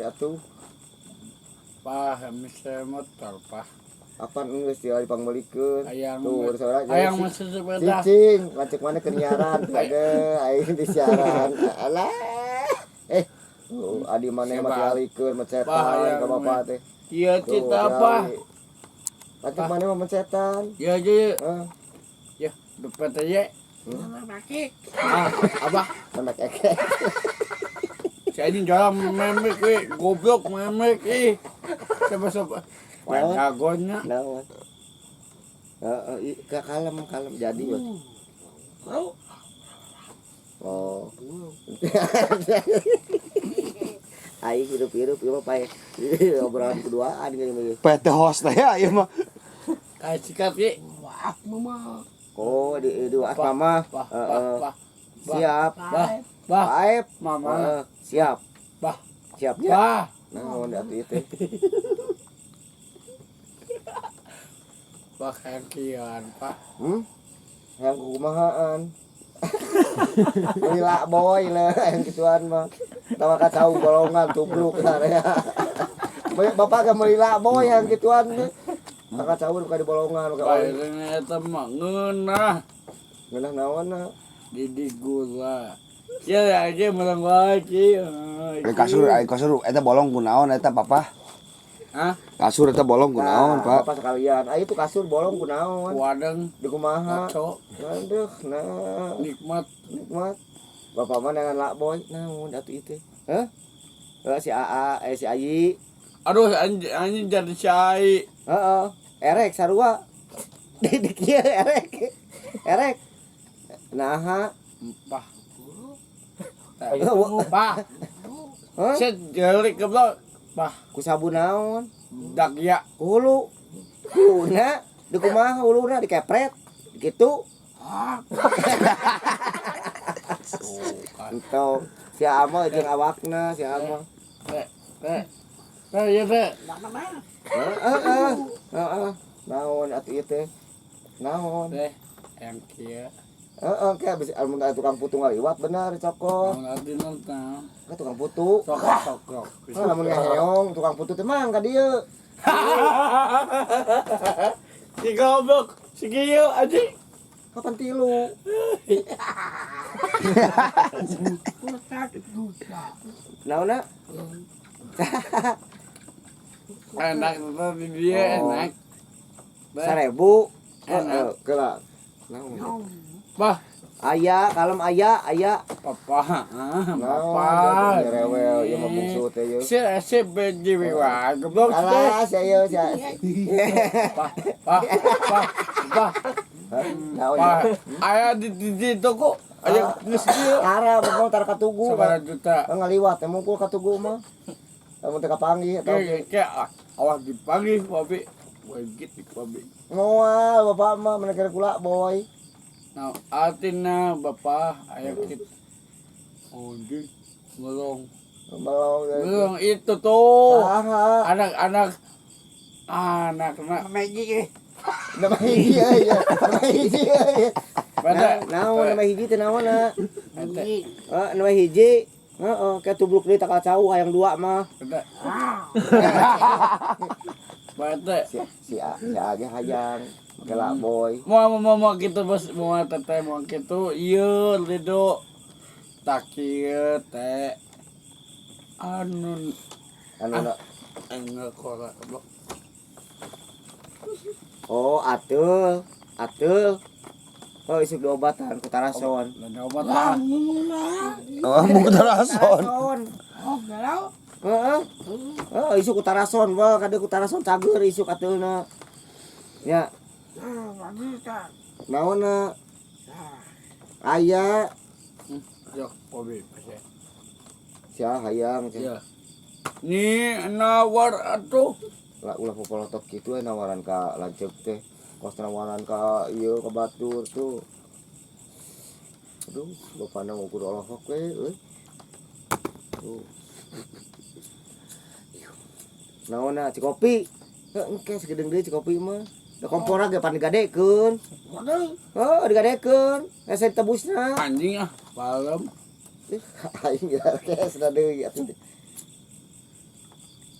atuh. Pah, misalnya motor, pah. Apan geus tinggal dipangmeulikeun. Hayang Tuh, saudara. Hayang masuk sepeda. Cicing, lanceuk mana kenyaran tuh ada aing di siaran. Alah. Eh, tuh adi maneh mah tingalikeun mencetan Bah, ka bapak teh. Iya Tuh, cita apa? tingali. Lanceuk maneh mah mencetan. Ya aja. Heeh. Ya, dompet aja. Ah, apa? Memek ekek. Si anjing jalan memek we, goblok memek ih. Siapa-siapa. Naon? Jagonya. Naon? Heeh, kalem kalem jadi we. Oh. Aing hirup-hirup ieu mah pae. Obrolan keduaan geuning mah. Pae teh host teh ya ieu mah. Kayak sikat ye. Oh, di mama. Bah, Heeh. bah, bah. Siap. Bah, bah, Paep. mama. Heeh, siap. Bah. Siapnya. Bah. Naon atuh ieu teh? Bah kayak kian, Pak. Hmm? Yang kumahaan. Lila boy lah yang gituan mah. Tawa kacau bolongan tubruk area. Bapak gak melila boy yang gituan mah. Kacau buka di bolongan buka oli. Bae eta mah ngeunah Ngeunah naonna? Didi gula. Ya aja menang wae ki. Ai kasur, ai kasur eta bolong kunaon eta papa? Hah? Kasur eta bolong kunaon, Nah, Pak? Bapak sekalian. Ayo tuh kasur bolong kunaon? Wadeng Di kumaha? ngaco Aduh, nah. Nikmat. Nikmat. Bapak mah dengan lak boy. Naon atuh ieu teh? Hah? Eh, si AA, eh si Ayi. Aduh anjing anjing jadi cai. Heeh. Erek sarua. Di kieu erek. Erek. Naha. Bah. Wah. Bah. Hah? Set jelik goblok. Bah, Ku sabu naon? Dak ya. Ku hulu. Huluna di kumaha huluna dikepret. Gitu. Entong. Si Ama jeung awakna, si Ama. Teh, teh. Teh, ya teh. Heeh, heeh. Heeh. Naon atuh ieu teh? Naon? Teh, yang kieu. Heeh, kayak bisa amun aya tukang putu ngaliwat bener cokot. Naon artina tah? Ka tukang putu. Sok sok sok. Hah, lamun ngaheong tukang putu teh mang ka dieu. Si goblok, si kieu anjing. Kapan tilu? Naonna? Enak tetep di dia Oh. enak. Bah, 1000. Enak. Heeh, geura. Naon? Bah, Aya, kalem aya, aya. papa, ah, Naon, papa. atuh rewel ieu mah bungsu teh ieu. Si si beji wae goblok teh. Alah, sia ieu sia. Bah, bah, bah, bah. Hah? Naon? Bah, aya di di toko aya geus kieu. Tara, bapak tara katugu. Sabaraha juta. Ngaliwat, emang ku katugu mah. Lamun teu kapanggih atau Kayak kayak awas dipanggil babi. Wajib di babi. moal bapak mah meneker kula boy. Nah, artina bapak aya kit. Oh, di melong. Melong. Melong itu tuh. Saha? Anak-anak anak nak Nama hiji euy ya. Nama hiji euy. Bete. Naon nama hiji teh naonna? Bete. Heeh, nama hiji. Heeh, kayak tubruk deui takal cau hayang dua mah. Bete. Bete. Si si A, si A ge hayang make lak boy. Mau mau mau gitu bos, mau teteh mau gitu, iya lido tak kieu teh anu Anu na. Anu korak goblok. Oh, ateul, ateul. Oh, isuk diobatan ku tarason. Lah obat lah. Oh, mun ku tarason. Tarason. Heeh. Heeh, isuk ku tarason, wah kade ku tarason cager isuk ateulna. Ya. Naonna? Aya. Yo, kopi pasti. Sia hayang sia. Ya. Ni nawar atuh. Lah ulah popolotok kitu we nawaran ka lanceuk teh. Kos nawaran ka ieu ka batur tuh. Aduh, bapana ngukur olohok we euy. Tuh. Naonna Cikopi? Heuh, engke sagedeung deui Cikopi mah. Da kompora ge pan digadekeun. Heuh, digadekeun. Hese ditebusna. Anjing ah, palem. Aing geus da deui atuh.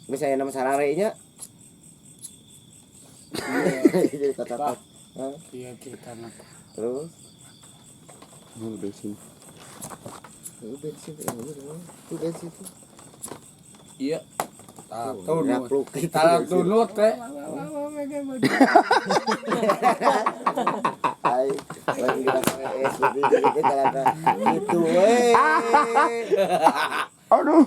Geus aya nama sarare nya. Jadi kata. Hah? Iya kita nak. Terus Oh, bensin. Tuh bensin, tuh bensin tuh. Iya. Tuh, Tah nyapluk gitu. Tah tunut teh. Ai, lagi kita es gitu jalan gitu we. Aduh.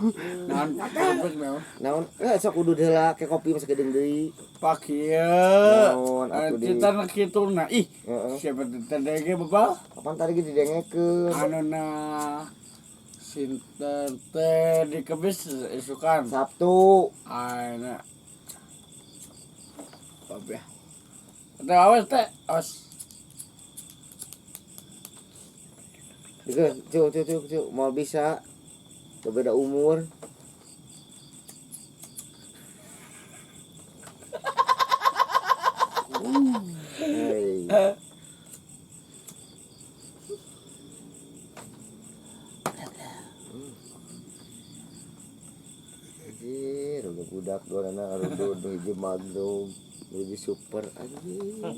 Naon terus naon. Naon? Eh sok kudu heula ke kopi masa geudeung deui. Pak ieu. Naon atuh di. Cita na kitu na ih. Heeh. Siapa teh denge bapak? Kapan tadi ge didengekeun? Anu na sinten teh di kebis isukan. Sabtu. Aina. Bapak. Teh awas teh, awas. Dikeun, cu cu cu cu mau bisa. Udah beda umur. Hei. Anjir, udah budak dua anak aduh dua hiji magnum, hiji super anjir.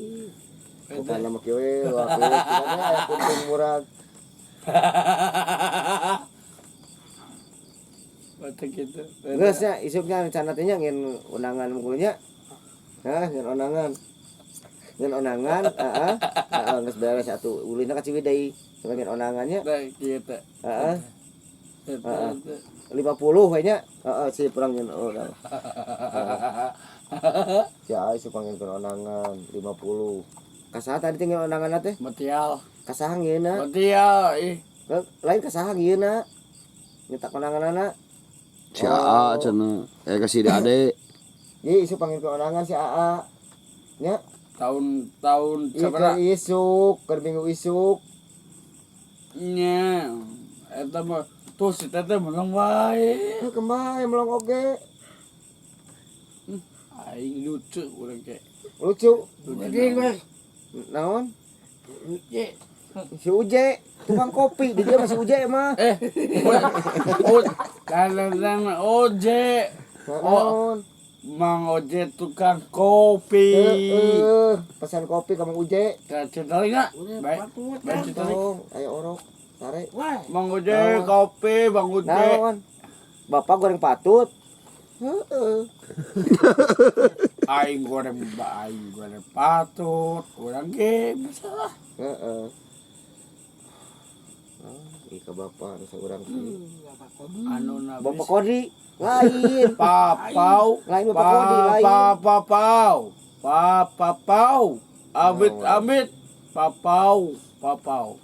Bukan nama kieu we, waktu aya kuntung murag. Baca gitu. Geus nya isuknya rencana teh nya ngin undangan mukul nya. Hah, ngin undangan. Ngin undangan, heeh. Heeh, geus beres atuh ulina ka Ciwidey. Sampai ngin undangannya, Teh kieu teh. heeh. Teh, Heeh. teh. 50 we nya. Heeh, si perang ngin undangan. Si ai si pangin undangan 50. Kasaha tadi teh ngin undangan teh? Matial. Kasaha ngieuna? Matial ih. Lain kasaha ngieuna? Nyetak undanganana. Si AA cenah. Eh ka si Ade. Ye isu pangin undangan si AA. Nya, Tahun-tahun ieu sabaraha? keur isuk, keur minggu isuk. Nya. Eta mah tuh si teteh menang wae. Heuh kembali melong oge. Aing lucu urang ke. Lucu. Lucu. Naon? Si Uje, tukang kopi, di dia masih Uje mah. Eh, oh, dan Oje, Naon? Mang Oje tukang kopi. Heeh, pesan kopi ka Mang Uje. Cinta enggak? Baik, baik cinta. Tong, ayo orok, tarik. Mang Oje kopi, Bang Oje. Naon? Bapak goreng patut. Heeh. Aing goreng patut, urang ge bisa lah. Heeh. Ah, ih ka bapak nu saurang kieu. Anu na Bapak Kodi lain. Papau, Lain Bapak Kodi lain. papau, papau, amit Naon? amit, papau, papau.